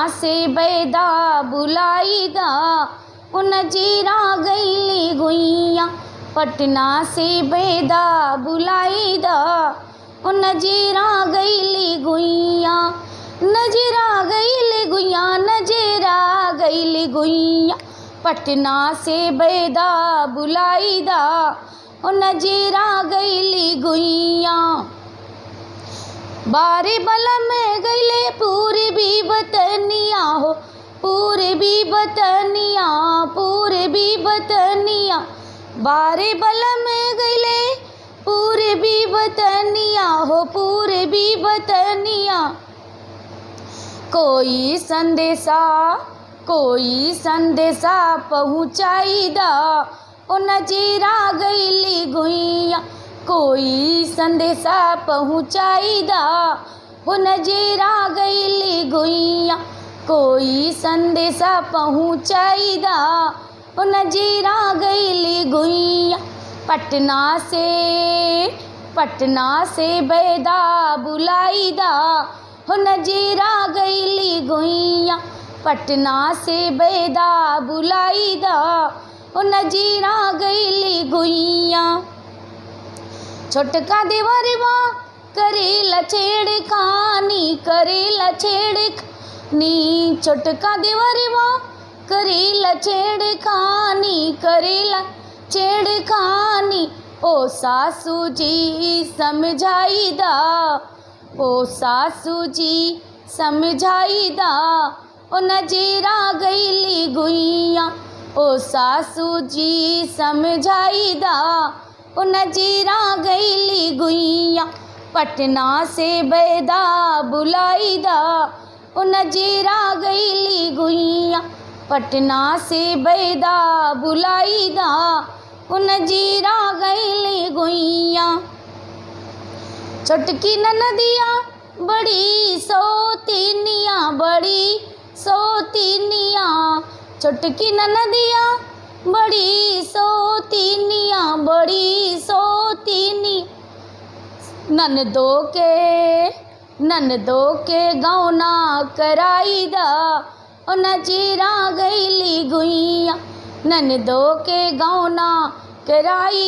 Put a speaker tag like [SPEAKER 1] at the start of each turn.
[SPEAKER 1] से बैदा बुलाई दा ओ नजीरा गईली गुइया। पटना से बैदा बुलाई दा ओ नजीरा गईली गुइया। नजरा गईली गुइया, नजरा गईली गुइया। पटना से बैदा बुलाई दा ओ नजीरा गईली गुइया। बारे बलम गईले पूरबी बतनिया हो, पूरबी बतनिया, पूरबी बतनिया। बारे बलम गईले पूरबी बतनिया हो, पूरबी बतनिया। कोई संदेशा, कोई संदेशा पहुँचाई दा ओ नजीरा गईली गुइया। कोई संदेशा पहुँचाई दा हो नजीरा गईली गुइया। कोई संदेशा पहुँचाई दा हो नजीरा गईली गुइया। पटना से, पटना से बैदा बुलाई दा हो नजीरा गईली गुइया। पटना से बैदा बुलाई दा हो नजीरा गईली गुइया। छोटका देवरवा करेला छेड़खानी, करेला छेड़खानी। छोटका देवरवा करेला छेड़खानी, करेला छेड़खानी। ओ सासू जी समझाई दा, ओ सासू जी समझाई दा ओ नजीरा गईली गुइया। ओ सासू जी समझाई दा ओ नजीरा गईली गुइया। पटना से बैदा बुलाई दा ओ नजीरा गईली गुइया। पटना से बैदा बुलाई दा ओ नजीरा गईली गुइया। छोटकी ननदिया बड़ी सौतीनिया, बड़ी सौतीनिया। छोटकी ननदिया बड़ी सौतीनिया, बड़ी सौतीनी। ननदो के, ननदो के गौना कराई दा ओ नजीरा गईली गुइया। ननदो के गौना कराई